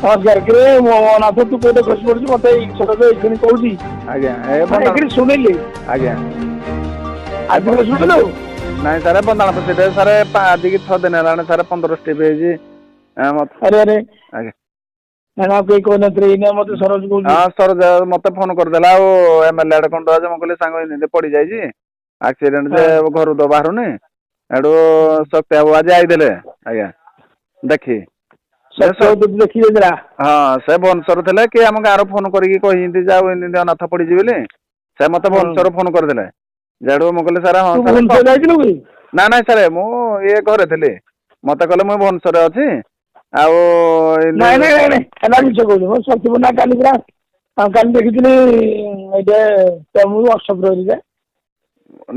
ହଁ, ଜାରକିରେ ଅନାଥ, ତୁ କୋଉଠି ଖସି ପଡୁଛୁ? ମତେ ଏଇ ସରୋଜ ଏଇକ୍ଷଣି କହୁଛି। ଆଜ୍ଞା, ଏ ଏଇକ୍ଷଣି ଶୁଣିଲି। ଆଜ୍ଞା। ଆଜି ଶୁଣିଲୁ? ନାଇଁ ସାର୍, ବନ୍ଦାଣ ପଶିଟେ ସାର୍, ଆଜିକି 6 ଦିନ ହେଲାଣି ସାର୍, 15 ଷ୍ଟିପ୍ ହେଇଛି। ଆରେ ଆରେ! ଆଜ୍ଞା। ନା, ଆଉ କେହି କହିନଥିଲେ, ଏଇନା ମତେ ସରୋଜ କହୁଛି। ହଁ, ସରୋଜ ମତେ ଫୋନ କରିଦେଲା ଆଉ ଏମଏଲଏ ଆଡେ କଣ ମୁଁ କହିଲି ସାଙ୍ଗ ଏମିତି ପଡିଯାଇଛି ଆକ୍ସିଡେଣ୍ଟ ଯେ ଘରୁ ତ ବାହାରୁନି। ଏଠୁ ଶକ୍ତି ବାବୁ ଆଜି ଆଇଥିଲେ ଆଜ୍ଞା ଦେଖି। ଦେଖି ଯାଇଥିଲା? ହଁ, ସେ ଭୁବନେଶ୍ୱର ଥିଲେ କି ଆମ ଗାଁରୁ ଫୋନ କରିକି କହିଛନ୍ତି ଯେ ଆଉ ଏମିତି ଅନାଥ ପଡିଛି ବୋଲି। ସେ ମତେ ଭୁବନେଶ୍ୱର ଫୋନ କରିଥିଲେ ଯେଠୁ ମୁଁ କହିଲି ସାର୍, ହଁ। ଭୁବନେଶ୍ୱର ଯାଇଥିଲୁ କି? ନା ନାଇଁ ସାର୍, ମୁଁ ଇଏ ଘରେ ଥିଲି। ମତେ କହିଲେ ମୁଁ ଭୁବନେଶ୍ୱରରେ ଅଛି ଆଉ। ନାଇଁ ନାଇଁ ନାଇଁ, ହେଲା ମିଛ କହୁଛୁ। ମୁଁ ସତିପୁର ନା, କାଲି ପୁରା କାଲି ଦେଖିଥିଲି ଏଇଟା ତମକୁ ଅଷ୍ଟପ୍ରହରୀରେ।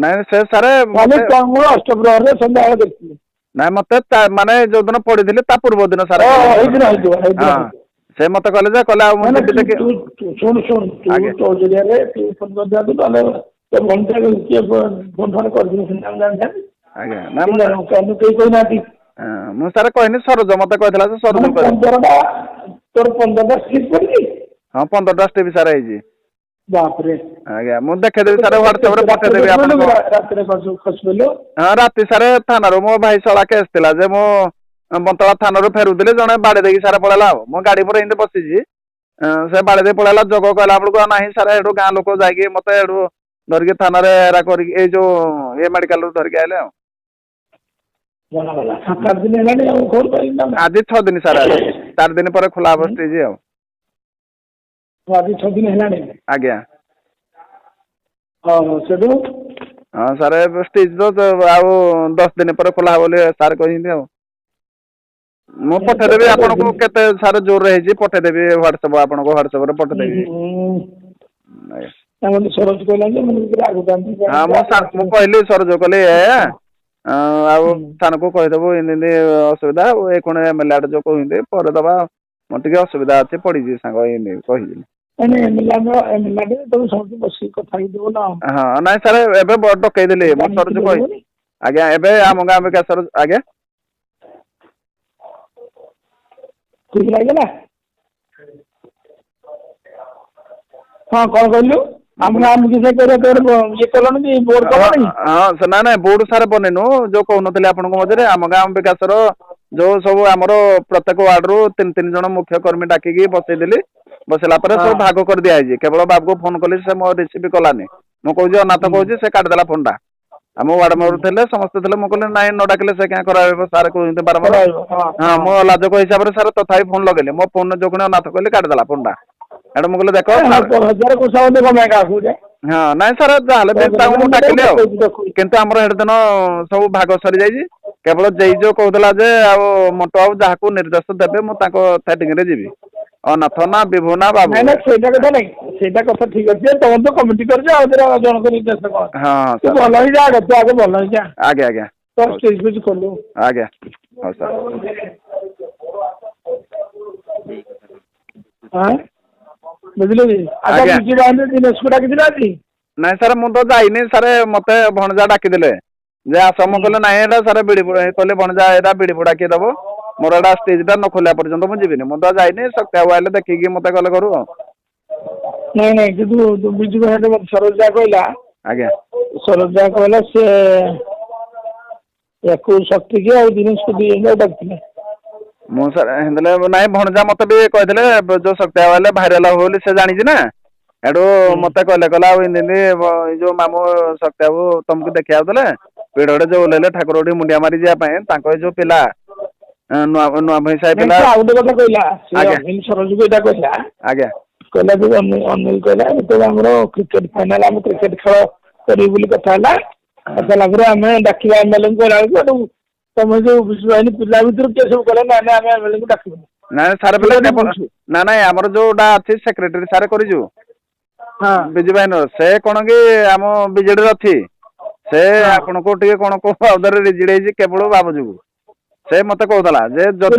ନାଇଁ ସେ ସାର୍, କାଲି ତମକୁ ଅଷ୍ଟପ୍ରହରୀରେ ସନ୍ଧ୍ୟାବେଳେ ଦେଖିଥିଲି। ନାଇଁ, ମତେ ମାନେ ଯୋଉଦିନ ପଡିଥିଲି ତା ପୂର୍ବ ଦିନ ସାର୍। ହେଇଦିନ ହେଇଥିବ। ସେ ମତେ କହିଲେ ଯେ କହିଲେ ଆଉ ମୁଁ ଯିବି ଦେଖି। ଶୁଣୁ ଶୁଣୁ, ତୁ ତୋ ଜରିଆରେ ତୁ ଫୋନ କରିଦିଅନ୍ତୁ, ନହେଲେ ତୋ ଭଣଜା କିଏ ଫୋନ ଫୋନ କରିଥିଲେ ସିନା ଆମେ ଜାଣିଥାନ୍ତି। ଆଜ୍ଞା। ନା, କେହି କହିନାହାନ୍ତି। ମୁଁ ସାର୍ କହିନି, ସରୋଜ ମତେ କହିଥିଲା ଯେ ସରୋଜ। 15ଟା, ତୋର 15ଟା ଷ୍ଟିଚ୍ ପଡ଼ିଛି? ହଁ, 15ଟା ଷ୍ଟିଚ୍ ସାର୍ ହେଇଛି। ବାପରେ! ଆଜ୍ଞା, ମୁଁ ଦେଖେଇଦେବି ସାର୍, ହ୍ୱାଟ୍ସଆପରେ ପଠେଇଦେବି ଆପଣଙ୍କୁ। ରାତିରେ ଖସି ପଡ଼ିଲୁ? ହଁ, ରାତି ସାର୍, ଥାନାରୁ ମୋ ଭାଇ ଶଳା କେସ୍ ଥିଲା ଯେ ମୁଁ ବନ୍ତଳା ଥାନାରୁ ଫେରୁଥିଲି, ଜଣେ ବାଡ଼େଇ ଦେଇକି ସାର୍ ପଳେଇଲା। ଆଉ ମୋ ଗାଡ଼ି ପରେ ଏମିତି ବସିଛି, ସେ ବାଡ଼େଇ ଦେଇ ପଳେଇଲା। ଯୋଗ କହିଲା ବେଳକୁ ଆଉ ନାହିଁ ସାର୍। ଏଠୁ ଗାଁ ଲୋକ ଯାଇକି ମତେ ଏଠୁ ଧରିକି ଥାନାରେ ଏରା କରିକି ଏଇ ଯୋଉ ଏ ମେଡିକାଲରୁ ଧରିକି ଆଇଲେ। ଆଉ ଜଣାଗଲା 7-8 ଦିନ ହେଲାଣି, ଆଉ ଖବର ପାଇଲି। ଆଜି 6 ଦିନ ସାର୍, 4 ଦିନ ପରେ ଖୋଲା ହବ ଷ୍ଟିଚ୍ ଆଉ। ଆଜି 6 ଦିନ ହେଲାଣି? ଆଜ୍ଞା। ହଁ, ସେଠୁ? ହଁ ସାର୍, ଷ୍ଟିଚ୍ ତ ଆଉ 10 ଦିନ ପରେ ଖୋଲା ହବ ବୋଲି ସାର୍ କହିଛନ୍ତି। ଆଉ ମୁଁ ପଠେଇଦେବି ଆପଣଙ୍କୁ, କେତେ ସାର୍ ଜୋରରେ ହେଇଛି ପଠେଇଦେବି ହ୍ୱାଟ୍ସଆପ୍, ଆପଣଙ୍କ ହ୍ୱାଟ୍ସଆପ୍ରେ ପଠେଇଦେବି। ଆଜ୍ଞା। ସରୋଜ କହିଲା ଯେ ମୁଁ ହଁ, ମୁଁ କହିଲି ସରୋଜ, କହିଲି ଏ ଆଉ ଥାନାକୁ କହିଦେବୁ ଏମିତି ଏମିତି ଅସୁବିଧା, ଆଉ ଏ କ'ଣ ଏମ୍ ଏଲ୍ ଏ ଯୋଉ କହୁଛନ୍ତି ପରେ ଦେବା, ମୋର ଟିକେ ଅସୁବିଧା ଅଛି, ପଡ଼ିଛି ସାଙ୍ଗ, ଏମିତି କହିବି। ନାଇଁ, ତମେ ସମସ୍ତେ ବସିକି କଥା ହେଇଯିବ ନା? ହଁ, ନାଇଁ ସାର୍, ଏବେ ଡକେଇଦେଲି ମୁଁ ସରୋଜ କହି ଆଜ୍ଞା। ଏବେ ଆମ ଗାଁ ବିକାଶର ଆଜ୍ଞା। ଠିକ ଲାଗିଲା। ହଁ, କ'ଣ କହିଲୁ? ଆମ ଗାଁ ବିକାଶ କରିବା ଇଏ କଲଣି କି ବୋର୍ଡ କଲଣି? ହଁ, ସେ ନାଇଁ ନାଇଁ, ବୋର୍ଡ ସାର୍ ବନେଇନୁ। ଯୋଉ କହୁନଥିଲି ଆପଣଙ୍କ ମଝିରେ, ଆମ ଗାଁ ବିକାଶର ଯୋଉ ସବୁ ଆମର ପ୍ରତ୍ୟେକ ୱାର୍ଡରୁ ତିନି ତିନି ଜଣ ମୁଖ୍ୟ କର୍ମୀ ଡାକିକି ବସେଇଦେଲି। ବସେଇଲା ପରେ ସବୁ ଭାଗ କରିଦିଆହେଇଛି। କେବଳ ବାବୁକୁ ଫୋନ କଲି, ସେ ମୋ ରିସିଭ୍ କଲାନି। ମୁଁ କହୁଛି ଅନାଥ କହୁଛି, ସେ କାଟିଦେଲା ଫୋନଟା। ଆମ ୱାର୍ଡ ମେମ୍ବର ଥିଲେ, ସମସ୍ତେ ଥିଲେ। ମୁଁ କହିଲି ନାଇଁ, ନ ଡାକିଲେ ସେ କାଁ ଖରାପ ହେବ, ସାର୍ କହୁଛନ୍ତି ବାରମ୍ବାର। ହଁ, ମୋ ଲାଜକ ହିସାବରେ ସାର୍ ତଥାପି ଫୋନ ଲଗେଇଲି। ମୋ ଫୋନ ଯୋଉ ଅନାଥ କହିଲି, କାଟିଦେଲା ଫୋନଟା। ଏଇଟା ମୁଁ କହିଲି ଦେଖ। ହଁ, ନାଇଁ ସାର୍, ଯାହାହେଲେ ବି ତାଙ୍କୁ ମୁଁ ଡାକିଲି। ଆଉ କିନ୍ତୁ ଆମର ହେଠି ଦିନ ସବୁ ଭାଗ ସରିଯାଇଛି। କେବଳ ଜେଇ ଯୋଉ କହୁଥିଲା ଯେ ଆଉ ମଣ୍ଟୁ ବାବୁ ଯାହାକୁ ନିର୍ଦ୍ଦେଶ ଦେବେ ମୁଁ ତାଙ୍କ ସେଟିଂରେ ଯିବି, ଅନାଥ ନା ବିଭୁ ନା ବାବୁ। ନାଇଁ ନାଇଁ, ସେଇଟା କଥା ନାଇଁ, ସେଇଟା କଥା ଠିକ ଅଛି। ତମେ ତ କମିଟି କରିଛ, ଆଉ ଜଣଙ୍କ ନିର୍ଦ୍ଦେଶ କ'ଣ? ହଁ। ଭଲ ହେଇଯା ଆଗ, ତୁ ଆଗ ଭଲ ହେଇଯା। ଆଜ୍ଞା ଆଜ୍ଞା। ଷ୍ଟେଜ୍ ଫେଜ୍ କଲୁ। ଆଜ୍ଞା, ହଉ ସାର୍। ହଁ, ବୁଝିଲୁ କି? ଆଚ୍ଛା, ବିଜୁ ବାହିନୀ ଦିନେଶକୁ ଡାକିଥିଲେ ଆଜି? ନାଇଁ ସାର୍, ମୁଁ ତ ଯାଇନି ସାର୍। ମତେ ଭଣଜା ଡାକିଦେଲେ ଯେ ଆସ। ମୁଁ କହିଲେ ନାଇଁ, ଏଇଟା ସାର୍ ବିଡ଼ି କହିଲେ ଭଣଜା, ଏଇଟା ବିଡ଼ି ଫୁଡ଼ା କିଏ ଦେବ ମୋର? ଏଇଟା ଷ୍ଟିଚ୍ଟା ନ ଖୋଲିବା ପର୍ଯ୍ୟନ୍ତ ମୁଁ ଯିବିନି। ମୁଁ ତ ଯାଇନି। ଶକ୍ତି ବାବୁ ଆଇଲେ ଦେଖିକି ମତେ ଗଲେ କରୁ ଆଉ। ନାଇଁ ନାଇଁ, କିନ୍ତୁ ବିଜୁ ଭାଇ ସରୋଜ ଯା କହିଲା। ଆଜ୍ଞା। ସରୋଜ ଯା କହିଲା, ସେ ୟାକୁ ଶକ୍ତିକି ଆଉ ଦିନେଶକୁ ଦି ଜଣ ଡାକିଥିଲେ। ମୁଁ ସାର୍ ହେଲେ ନାଇଁ, ଭଣଜା ମତେ ବି କହିଥିଲେ ଯୋଉ ଶକ୍ତି ବାବୁ ଆଇଲେ ଭାଇରାଲ ହବ ବୋଲି ସେ ଜାଣିଛି ନା। ଏଠୁ ମତେ କହିଲେ, କହିଲା ଆଉ ଏମିତି ଏମିତି ଏଇ ଯୋଉ ମାମୁଁ ଶକ୍ତି ବାବୁ ତମକୁ ଦେଖିବାକୁ ଥିଲେ, ପିଢ଼ରେ ଯୋଉ ଓହ୍ଲେଇଲେ ଠାକୁର ମୁଣ୍ଡିଆ ମାରି ଯିବା ପାଇଁ, ତାଙ୍କ ଏଇ ଯୋଉ ପିଲା ନୂଆ ନୂଆ ଭଇଁ ସାହି ପିଲା। ଆଉ ଗୋଟେ କଥା କହିଲା ସେ ସରୋଜକୁ, ଏଇଟା କହିଲା। ଆଜ୍ଞା। କହିଲା ଯେ ଅନିଲ କହିଲା, ଯେତେବେଳେ ଆମର କ୍ରିକେଟ ଫାଇନାଲ, ଆମେ କ୍ରିକେଟ ଖେଳ କରିବୁ ବୋଲି କଥା ହେଲା, କଥା ହେଲା ପରେ ଆମେ ଡାକିବା ଏମଏଲଏଙ୍କୁ କହିଲା ବେଳକୁ ଏଠୁ ତମେ ଯୋଉ ବିଜୁ ବାହିନୀ ପିଲା ଭିତରୁ କିଏ ସବୁ କହିଲେ, ନାଇଁ ନାଇଁ, ଆମେ ଏମଏଲଏଙ୍କୁ ଡାକିବୁନି। ନାଇଁ ସାର୍, ପିଲା ନା ନାଇଁ, ଆମର ଯୋଉଟା ଅଛି ସେକ୍ରେଟାରୀ ସାର୍ କରିଛୁ ବିଜୁ ବାହିନୀର, ସେ କ'ଣ କି ଆମ ବିଜେଡିରେ ଅଛି। ସେ ଆପଣଙ୍କୁ ଟିକେ କ'ଣ କୋଉ ବାବଦରେ ରିଜିଡ୍ ହେଇଛି କେବଳ ବାବୁ ଯୋଗୁଁ। ସେ ମତେ କହୁଥିଲା ଯେ ଯଦି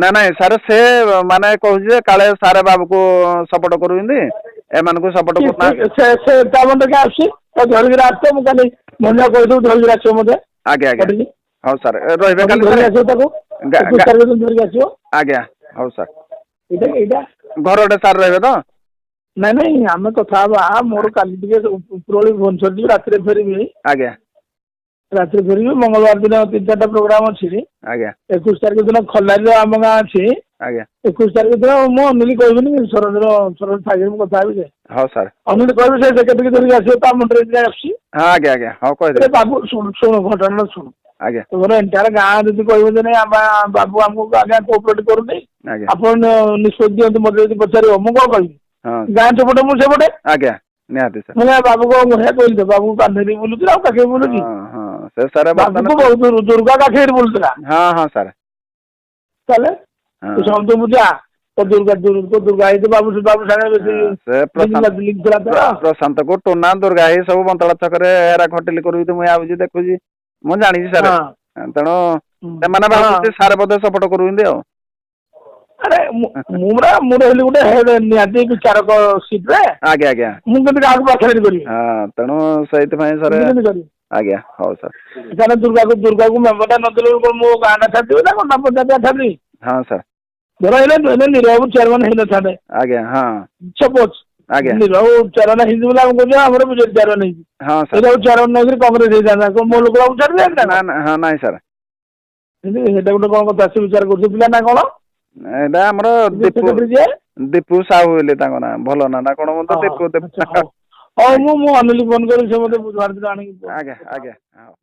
ନା ନାଇଁ ସାର୍, ସେ ମାନେ କହୁଛି ଯେ କାଳେ ସାର୍ ବାବୁକୁ ସପୋର୍ଟ କରୁଛନ୍ତି, ଏମାନଙ୍କୁ ସପୋର୍ଟ କରୁନାହାନ୍ତି। ସେ ତା ମତେ ଆସୁଛି ଧରିକିରି ଆସୁଛ, ମୁଁ କାଲି ମଞ୍ଜା କହିଦେବୁ ଧରିକିରି ଆସିବ ମତେ। ଆଜ୍ଞା ଆଜ୍ଞା, ହଉ ସାର୍, ରହିବେ କାଲି? ଆସିବ ତାକୁ। 21 ତାରିଖ ଦିନ ଧରିକି ଆସିବ। ଆଜ୍ଞା, ହଉ ସାର୍। ଏଇଟା ଏଇଟା ଘରଟେ ସାର୍ ରହିବେ ତ? ନାଇଁ ନାଇଁ, ଆମେ କଥା ହବା। ମୋର କାଲି ଟିକେ ଉପରଓଳି ଭୁବନେଶ୍ୱର ଯିବି, ରାତିରେ ଫେରିବି। ରାତିରେ ଫେରିବି। ମଙ୍ଗଳବାର ଦିନ ତିନି ଚାରିଟା ପ୍ରୋଗ୍ରାମ ଅଛି। 21 ତାରିଖ ଦିନ ଖଲାରୀର ଆମ ଗାଁ ଅଛି। 21 ତାରିଖ ଦିନ ମୁଁ ଅନିଲ କହିବିନି, ସରୋଜର, ସରୋଜ ସାଙ୍ଗରେ ମୁଁ କଥା ହେବି ଯେ। ହଉ ସାର୍। ଅନିଲ କହିବି, ସେ ସେକ୍ରେଟାରୀ ଧରିକି ଆସିବ, ତା ମୁଣ୍ଡରେ ଆସୁଛି। ହଁ, ଆଜ୍ଞା ଆଜ୍ଞା, ହଉ କହିଦେବି। ବାବୁ, ଶୁଣୁ ଶୁଣୁ, ଘଟଣାଟା ଶୁଣୁ। ତୁମର ଏଣ୍ଟାୟାର ଗାଁ ଯଦି କହିବ ଯେ ନାଇଁ, ଆମ ବାବୁ ଆମକୁ ଆଜ୍ଞା କୋଅପରେଟ୍ କରୁନି, ଆପଣ ନିଷ୍ପତ୍ତି ଦିଅନ୍ତୁ, ମୋତେ ଯଦି ପଚାରିବ ମୁଁ କଣ କହିବି? ଗାଁ ସେପଟେ, ମୁଁ ସେପଟେ। ଆଜ୍ଞା, ନିହାତି ସାର୍। ମୁଁ ବାବୁ କଣ କହିଲି ତ, ବାବୁ କାନ୍ଧେଇ ବୁଲୁଥିଲା ଆଉ କାଖେଇ ବୁଲୁଛି? ହଁ ହଁ ସେ ସାର୍ ବାବୁକୁ ବହୁତ ଦୁର୍ଗା କାଖେଇ ବୁଲୁଥିଲା। ହଁ ହଁ ସାର୍। ତାହେଲେ ତୁ ସମସ୍ତଙ୍କୁ ବୁଝା, ତ ଦୁର୍ଗା ଦୁର୍ଗା ହେଇଛି, ବାବୁ ବାବୁ ସାଙ୍ଗରେ ବେଶୀ ସେ ପ୍ରଶାନ୍ତକୁ, ଟୋନା, ଦୁର୍ଗା ହେଇ ସବୁ ବନ୍ତଳା ଛକରେ ହେରା ଖଟିଲି କରୁଛି। ମୁଁ ଆଉଛି, ଦେଖୁଛି, ମୁଁ ଜାଣିଛି ସାର୍। ତେଣୁ ସେମାନେ ଭାବୁଛନ୍ତି ସାର୍ ବୋଧେ ସପୋର୍ଟ କରୁଛନ୍ତି ଆଉ। ଆରେ ମୁଁ ପୁରା, ମୁଁ ରହିଲି ଗୋଟେ ହେଡ୍ ନିହାତି ବିଚାରକ ସିଟ୍ରେ। ଆଜ୍ଞା ଆଜ୍ଞା ମୁଁ କେମିତି କାହାକୁ ପାଖରେ କରିବି? ହଁ, ତେଣୁ ସେଇଥିପାଇଁ ସାର୍। କେମିତି କରିବି? ଆଜ୍ଞା, ହଉ ସାର୍। ତାହେଲେ ଦୁର୍ଗାକୁ ଦୁର୍ଗାକୁ ମେମ୍ବରଟା ନଦେଲେ କଣ ମୋ ଗାଁଟା ଛାଡ଼ିଦେବି ନା କଣ, ନା ପଞ୍ଚାୟତଟା ଛାଡ଼ିଦେବି? ହଁ ସାର୍। ଧର ହେଲେ ହେଲେ ନୀରବାବୁ ଚେୟାରମ୍ୟାନ୍ ହେଇନଥାନ୍ତେ। ଆଜ୍ଞା ହଁ ସପୋଜ ନୀରବାବୁ ଚେୟାରମ୍ୟାନ୍ ହେଇଛି ବୋଲି ଆମେ କହୁଛୁ ଆମର ବିଜେଡି ଚେୟାରମ୍ୟାନ୍ ହେଇଛି। ହଁ ସାର୍। ନୀରବାବୁ ଚେୟାରମ୍ୟାନ୍ ନହେଇକିରି କଂଗ୍ରେସ ହେଇଥାନ୍ତା, କଣ ମୋ ଲୋକ ବାବୁ ଛାଡ଼ିଦେବେ? ନା ନା, ହଁ, ନାଇଁ ସାର୍। ସେଇଟା ଗୋଟେ କଣ କଥା, ସେ ବିଚାର କରୁଛି ପିଲା ନା କଣ? ଏଇଟା ଆମର ଦୀପୁ, ଦୀପୁ ସାହୁ ବୋଲି ତାଙ୍କ ନାଁ, ଭଲ ନାଁ ନା କଣ? ମୁଁ ତ ଦୀପୁ। ହଉ, ମୁଁ ଅନିଲ ଫୋନ କରିବି, ସେ ମୋତେ ବୁଧବାର ଦିନ ଆଣିକି। ଆଜ୍ଞା ଆଜ୍ଞା, ହଉ।